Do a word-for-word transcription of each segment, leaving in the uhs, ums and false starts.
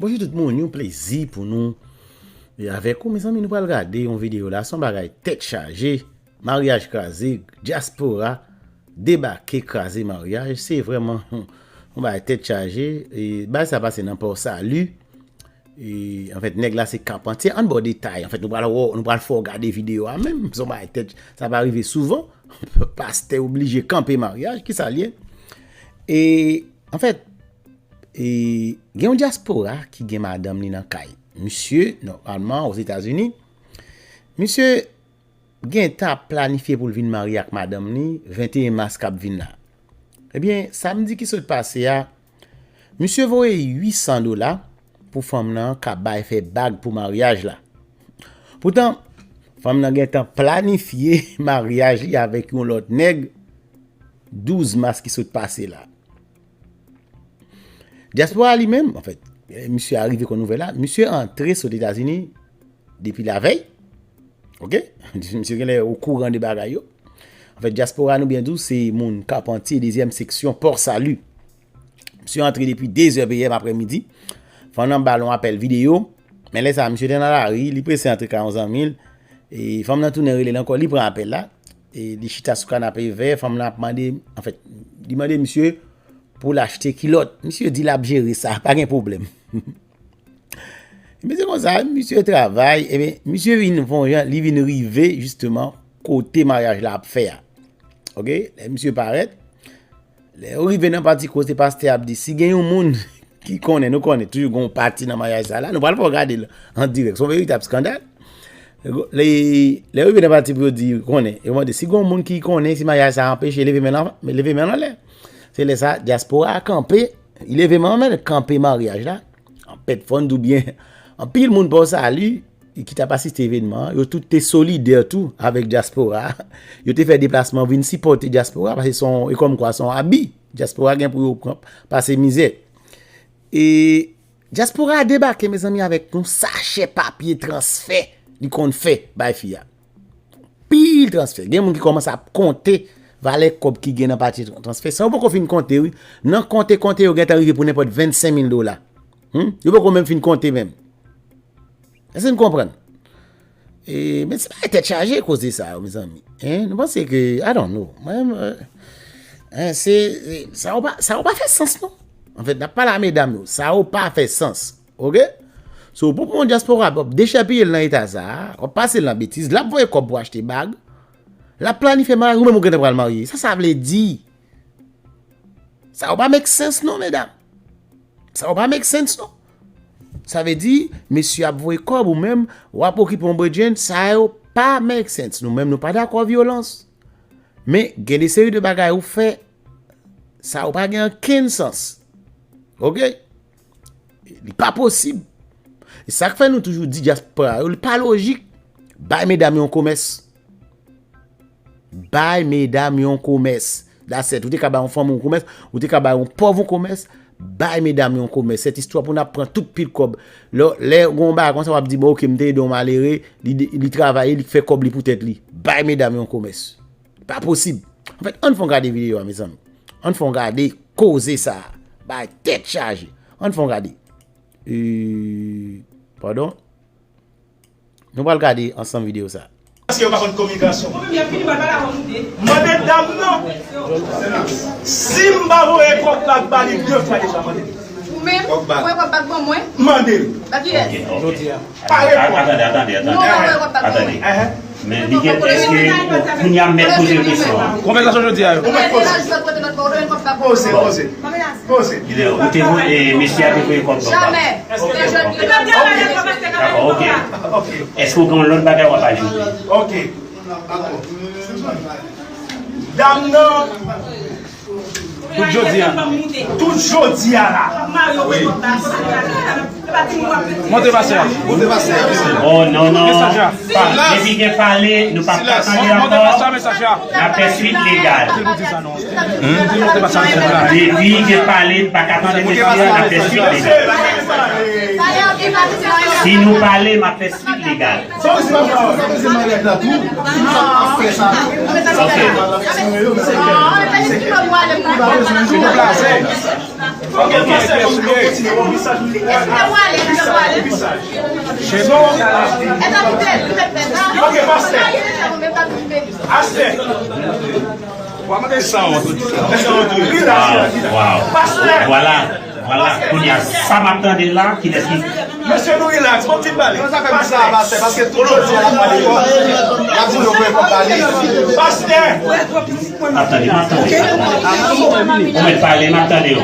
Bonjou tout moun, yon plezi pou nou e avèk ou. Mezanmi, nou pral gade yon videyo la, se yon bagay tèt chaje, maryaj kraze, dyaspora debake kraze maryaj. Se vrèman yon bagay tèt chaje. E bagay sa pase nan Pò Sali. E, anfèt, nèg la se kapantye. Ann ba w detay. Anfèt, nou pral wè, nou pral fè w gade videyo a menm. Se yon bagay tèt, sa pa rive souvan. Pastè oblije kanpe maryaj. Kisa l ye? E, anfèt, e, gen yon dyaspora ki gen madanm li nan kay. Misye, nòmalman, Ozetazini, misye gentan ap planifye pou l vin marye ak madanm li venteyen mas k ap vin la. Ebyen, samdi ki sot pase a, misye voye uit san dola pou fanm nan ka bay fè bag pou maryaj la. Poutan, fanm nan gentan planifye maryaj li avèk yon lòt nèg douz mas ki sot pase la. Dyaspora li menm, anfèt, misye arive konn nouvèl la, misye antre sot Etazini depi lavèy. Oke? Misye genlè okouran de bagay yo. Anfèt, dyaspora nou byen di w, se moun Kapantye, dezyèm seksyon, Pò Sali. Misye antre depi de zè P M aprèmidi. Fanm nan ba l yon apèl videyo. Men lè sa a, misye te nan lari, li prese antre kay yon zanmi l. E fanm nan tounen rele l ankò, li pran apèl la. E li chita sou kanape vè, fanm nan ap mande, anfèt, li mande misye pou l achte kilòt. Misye di l ap jere sa, pa gen pwoblèm. Misye konsa, misye travay, ebyen, misye vin fè yon jan, li vin rive, jisteman, kote maryaj la ap fè a. Oke? Lè misye parèt, lè yo rive nan pati kote pastè ap di, si gen yon moun ki konnen, nou konnen, toujou gen yon pati nan maryaj sa la, nou pral fè w gade l an dirèk. Se yon veritab eskandal. Lè, lè yo rive nan pati pou yo di, konnen, yo mande, si gen yon moun ki konnen, si maryaj sa anpeche, leve men l an, leve men l anlè. Se lè sa, dyaspora a kanpe, li leve men l anlè, kanpe maryaj la. Anfèt, fò n di w byen, anpil moun Pò Sali, ki t ap asiste evènman an, yo tout te solidè tou avèk dyaspora a. Yo te fè deplasman vin sipòte dyaspora a, paske se yon, e kòmkwa se yon abi. Dyaspora gen pou yo pran, pase mizè. E dyaspora a debake, mezanmi, avèk yon sachè papye transfè li konn fè bay fi a. Pil transfè. Gen moun ki kòmanse ap konte valè kòb ki gen nan papye transfè. San yo poko fin konte, wi. Nan konte, konte, yo gentan rive pou nenpòt vennsenk mil dola. Hmm? Yo poko menm fin konte menm. Èske n konprann? E, men se bagay tèt chaje koze sa yo, mezanmi. Hein? Nou panse ke, I don't know. Mwen, hein, se, se, sa yo pa, sa yo pa fè sans, non. Anfèt, n ap pale a medam yo. Sa yo pa fè sans. Oke? So, pou pran dyaspora, w ap dechèpiye l nan eta sa a, w ap pase l nan betiz, l ap voye kòb pou achte bag, l ap planifye maryaj, ou menm ou gentan pral marye. Sa sa vle di? Sa yo pa make sense, non, medam. Sa yo pa make sense, non. Sa vle di, mesye ap voye kòb ou menm, w ap okipe yon bredjenn, sa yo pa make sense. Nou menm, nou pa dakò vyolans. Men, gen de seri de bagay ou fè, sa yo pa gen okenn sans. Oke? Li pa posib. E sa k fè nou toujou di dyaspora yo, li pa lojik. Bay medam yon komès. Bay medam yon komès. That's it. Ou te ka bay yon fanm yon komès, ou te ka bay yon pòv yon komès, bay medam yon komès. Sèt istwa pou n ap pran tout pil kòb. Lè, lè gon bagay konsa, w ap di, bon, oke, m te ede yon malere, li, li travay, li fè kòb li pou tèt li. Bay medam yon komès. Pa posib. Anfèt, ann fè yon gade videyo a, mezanmi. Ann fè yon gade koze sa a. Bay tèt chaje. Ann fè yon gade. E, padon. Nou pral gade ansanm videyo sa. Paske yo pa konn kominikasyon. Mande dam nan. Si m pa voye kòb bag ba li de fwa deja, mande. Ou menm, voye kòb bag ban mwen. Mande. Ba kiyès? Jodi a. Pa reponn. Atande, atande, atande. Non, ou pa voye kòb bag ban mwen. Atande. Men li gen, èske kounye a m mèt poze yon kesyon an? Konvèsasyon jodi a yo. Ou mèt poze. Poze, poze. Poze. Ou te voye, mesye a te voye kòb ban. Dakò, oke. Èske w gen yon lòt bagay w ap ajoute? Oke. Dam nan. Tout jodi a. Tout jodi a la. Monte pase a. Monte pase a. Oh, non, non. Depi gen pale, nou p ap ka tande ankò. N ap fè swit legal. Depi gen pale, n pa ka tande mesye a, n ap fè swit legal. Si nou pale, m ap fè swit legal. Ok. Ok, pastè, bon, bon, kontinye, bon, mesaj nou. Èske w ale, èske w ale? Mesaj. Se bon. Ok, pastè. Pastè. Wow, wow. Pastè. Vwala, vwala, vwala. Kounye a, sa m ap tande la, kilès ki... Mesye, nou relax, bon, fin pale. Non, sa fè bizar, pastè, paske tout jodi a, l ap pale kò. L ap di nou, pastè. Pastè. M ap tande, m ap tande. Ou mèt pale, m ap tande w.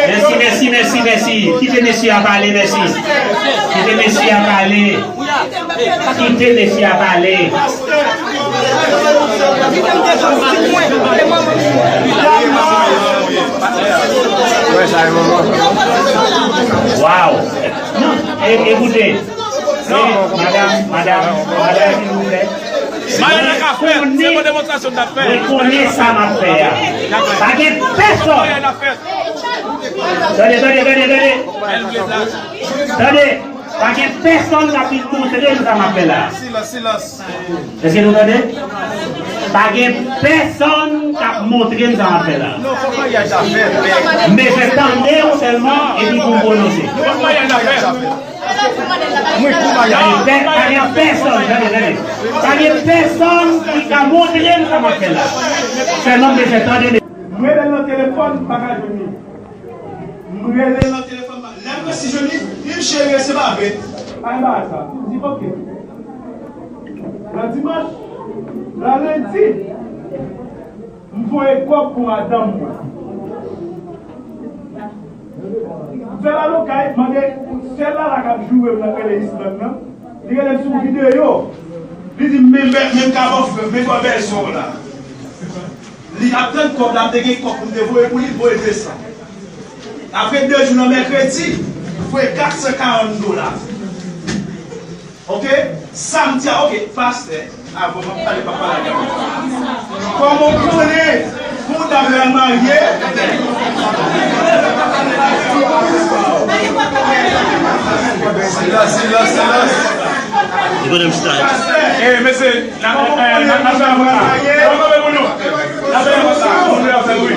Mèsi, mèsi, mèsi, mèsi. Kite mesye a pale, mèsi. Kite mesye a pale. Kite mesye a pale. Wow. E, ekoute. E, madanm, madanm, madanm, silvouplè. Madanm ka fè, se yon demonstrasyon n ap fè. Mwen konnen sa m ap fè a. Pa gen pèsonn. Tande, tande, tande, tande. Tande. Pa gen pèsonn k ap vin montre m sa m ap fè la. Silans, silans. Èske nou tande? Pa gen pèsonn k ap montre m sa m ap fè la. Non, fòk maryaj la fèt, men. Men se tande w sèlman epi pou m pwononse. Fòk maryaj la fèt. Pa gen pè-, pa gen pèsonn, tande, tande. Pa gen pèsonn ki ka montre m sa m ap fè la. Sèlman m bezwen tande. M rele l nan telefòn, m pa ka jwenn li. M rele l nan telefòn, lè m resi jwenn li, li di m, cheri, se pa vre. Pa gen bagay sa. M di, ok. Nan dimanch, nan lendi, m voye kòb pou madanm mwen. M fè l al okay, mande sè Lala k ap joure m nan k rele Island nan. Li rele m sou videyo. Li di m, men, men, men ka bòf, men bò bèlsè w la. Li ap tann kòb la, m te gen kòb pou m te voye pou li, m voye de san. Apre de jou nan mèkredi, m voye kat san karant dola. Ok? Samdi a, ok, pastè, avan m ap pale, m ap pale avè w. Kòman w konnen pou w ta pral marye? Silans, silans, silans. Li konnen m chita. Pastè, eh, mesye, n a, eh, n a, n a fè avoka. N a fè moun yo. N a fè avoka. Moun yo fè wi.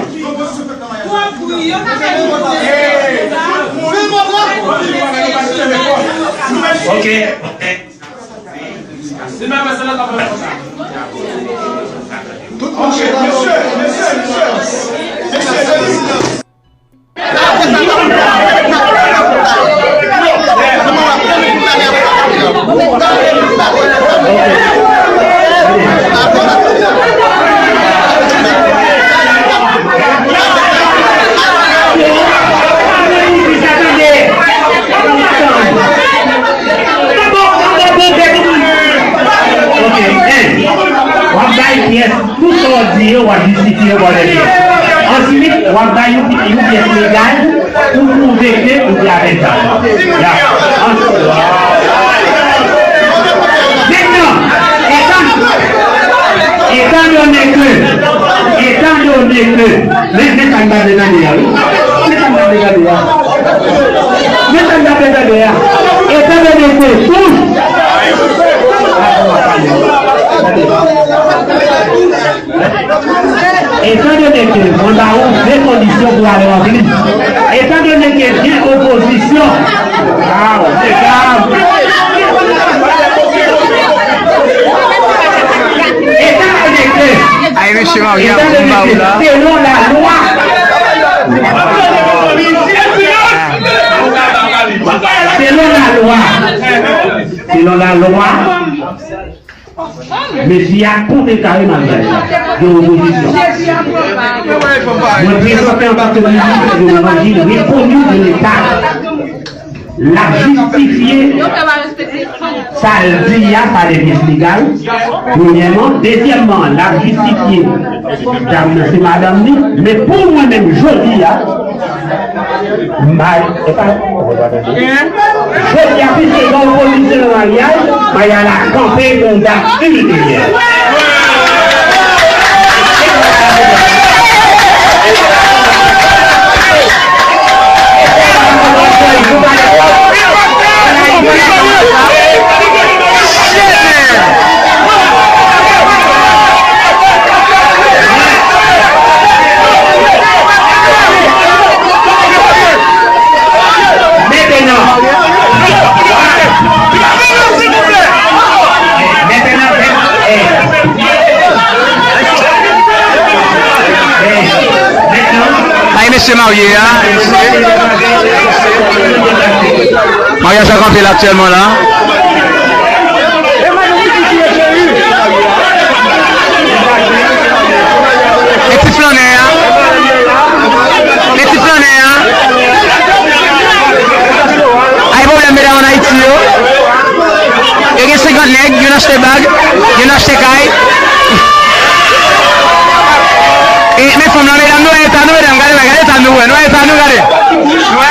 Ok. Ok, en, w ap bay pyès, tout sa w di yo, w ap jistifye yo bò de pyès. Answit, w ap bay yon, yon pyès legal pou pwouve ke ou te avèk zam. Ya. Answit. Mentnan, etan, etan done ke, etan done ke, men, men sa m pa vle tande a, wi. Men sa m pa vle tande a. Men sa m ta vle tande a. Etan done ke tout. Etan done ke mwen ba ou de kondisyon pou ale ranpli. Etan done ke gen opozisyon. Waw, mesye. Etan done ke Ay, mesye Maria, etan done ke selon lalwa, selon lalwa, selon lalwa, mesye a kontre kare maryaj la. Gen opozisyon. Mwen prezante anba ke minis de levanjil rekoni de Leta. L ap jistifye sa l di a pa de pyès legal, premyèman. Dezyèmman, l ap jistifye dam nan se madanm li. Men pou mwen menm, jodi a, m pa, e pa, jodi a, piske gen opozisyon nan maryaj, maryaj la kanpe pou yon dat ilteryè. Se marye a. Maryaj la kanpe la aktyèlman la. E ti flannè a. E ti flannè a. Ay pwoblèm medam ann Ayiti yo. Yo gen senkant nèg, youn achte bag, youn achte kay. E men fanm lan, medam, nou wè eta nou, medam, gade, gade eta nou, wè, nou wè eta nou, gade. Nou wè?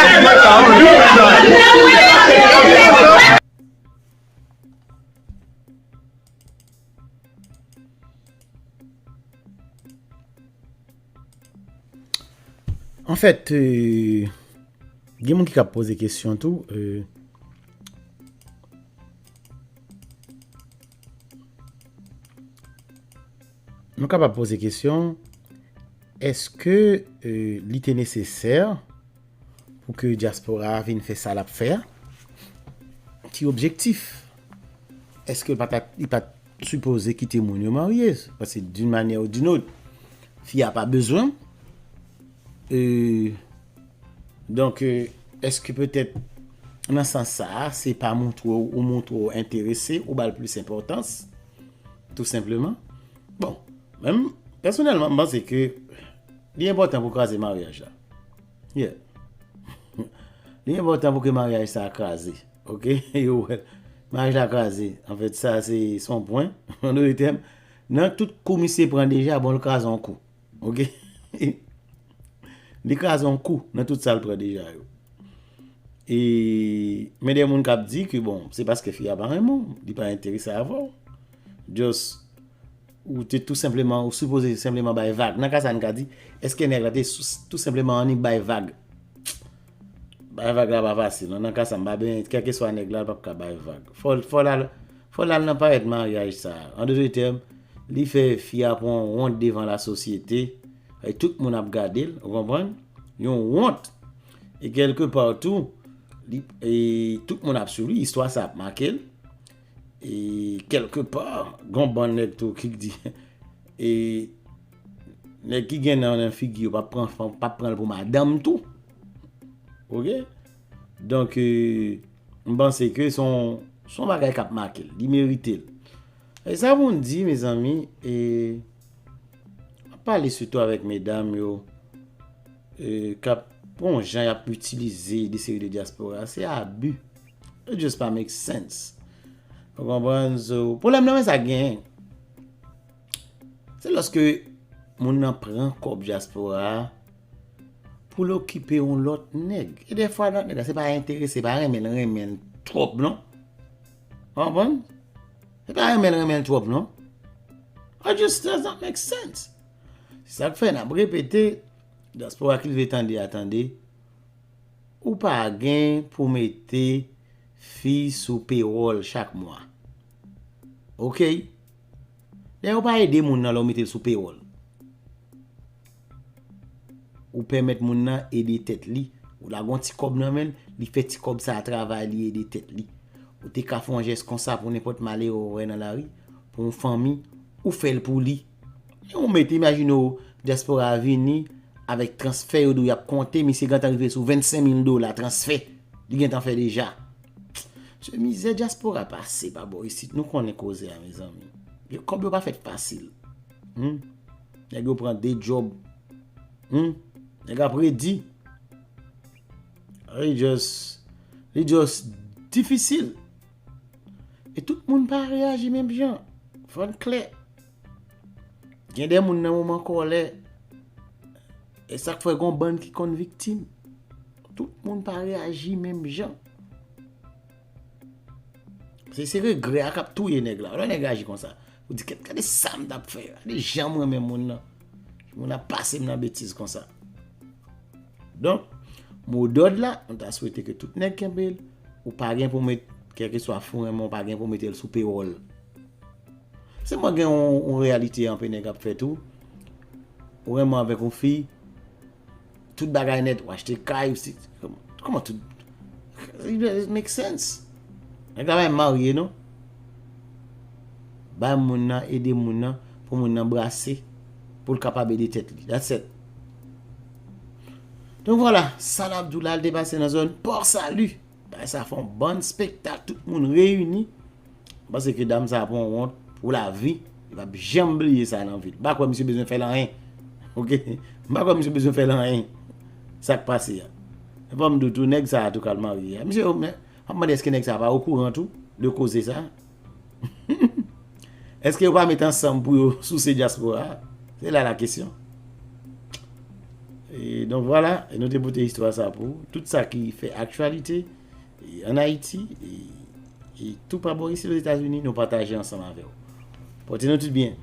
Anfèt, euh, gen moun ki ka poze kesyon tou. Euh, nou kapab poze kesyon, èske, euh, li te nesesè pou ke dyaspora a vin fè sa l ap fè a? Ki objektif? Èske l pa ta, li pa t sipoze kite moun yo marye? Paske d'une manière ou d'une autre, fi a pa bezwen. E, donk, e, èske petèt nan sans sa a, se pa montre w, ou montre w enterese, ou ba l plis enpòtans, tou senpleman? Bon, men m, pèsonèlman, m panse ke li enpòtan pou kraze maryaj la. Yeah. Li enpòtan pou ke maryaj sa a kraze. Oke? Yo wè l. Maryaj la kraze. Anfèt, sa se, se yon pwen. An dòt tèm, nan tout kou misye pran deja, bon, l kraze yon kou. Oke? Li kraze yon kou nan tout sa l pran deja yo. E, men de moun k ap di ke, bon, se paske fi a pa renmen w, li pa enterese avè w. Just, ou te tou senpleman, ou sipoze senpleman bay vag. Nan ka sa, n ka di, èske nèg la te sou, tou senpleman annik bay vag? Bay vag la pa fasil, non. Nan ka sa, m pa benyen, kèlkeswa nèg la, l p ap ka bay vag. Fò, fò l al, fò l al nan parèt maryaj sa a. An dòt tèm, li fè fi a pran yon wont devan lasosyete. E tout moun ap gade l, ou konprann? Yon wont. E kèlkepa tou, li, e tout moun ap swiv li, istwa sa ap make l. E kèlkepa, gon bann nèg tou ki di, e nèg ki gen nan, nan figi yo p ap pran, p ap pran l pou madanm tou. Oke? Donk, e, m panse ke se yon, se yon bagay k ap make l. Li merite l. E sa pou n di, mezanmi, e, m ap pale sitou avèk medam yo, e, k ap, bon, jan y ap itilize de seri de dyaspora, se abi. It just pa make sense. Ou konprann? So, pwoblèm nan, men sa k genyen. Se lòske moun nan pran kòb dyaspora a pou l okipe yon lòt nèg. E dèfwa lòt nèg la, se pa enterese, se pa renmen l, renmen l twòp, non. Ou konprann? Se pa renmen l, renmen l twòp, non. It just does not make sense. Se sa k fè n ap repete, dyaspora ki rive tande a tande, ou pa gen pou mete fi sou pewòl chak mwa. Oke? Dayè, ou pa ede moun nan lè w mete l sou pewòl. Ou pèmèt moun nan ede tèt li. Ou lage yon ti kòb nan men l, li fè ti kòb sa a travay, li ede tèt li. Ou te ka fè yon jès konsa pou nenpòt malere w wè nan lari, pou yon fanmi, ou fè l pou li. E ou mete, imajine w, dyaspora a vini avèk transfè, yo di w y ap konte, misye gentan rive sou vennsenk mil dola transfè li gentan fè deja. Se mizè dyaspora pase pa bò isit, nou konnen koze a, mezanmi. Yo, kòb yo pa fèt fasil. Hmm? Nèg yo pran de djòb. Hmm? Nèg ap redi. Li just, li just difisil. E tout moun pa reyaji menm jan. Fò n klè. Gen de moun nan moman kòlè. E sa k fè gon bann ki konn viktim. Tout moun pa reyaji menm jan. Se, se regrè a k ap touye nèg la. Lè nèg aji konsa, ou di, "Kèt, gade sa m t ap fè. Gade jan m renmen moun nan. Moun ap pase m nan betiz konsa." Donk, modòd la, nou ta swete ke tout nèg kenbe l. Ou pa gen pou met, kèlkeswa fi w renmen, ou pa gen pou mete l sou pewòl. Se mwen gen yon, yon reyalite anpe nèg ap fè tou. Ou renmen avèk yon fi, tout bagay nèt, ou achte kay, ou si, kòman, kòman tout, it doesn't make sense. Nèg la pa menm marye, non. Bay moun nan, ede moun nan, pou moun nan brase, pou l kapab ede tèt li. That's it. Donk vwala, sa n ap di w la, l te pase nan zòn Port Salut. Bagay sa fè yon bann spektak, tout moun reyini. M panse ke dam sa pran yon wont pou lavi. Li p ap janm bliye sa nan vi l. M pa kwè misye bezwen fè l anyen. Oke? M pa kwè misye bezwen fè l anyen. Sa k pase a. Epa m di w tou, nèg sa a tou k al marye a. Misye, men, m ap mande èske nèg sa a pa okouran tou de koze sa a? Èske yo pa met ansanm pou yo souse dyaspora a? Se la la kesyon. E donk vwala, e nou te pote istwa sa pou ou. Tout sa ki fè aktyalite e ann Ayiti e, e tou pa bò isi Ozetazini, nou pataje ansanm avè w. Pòte nou tout byen.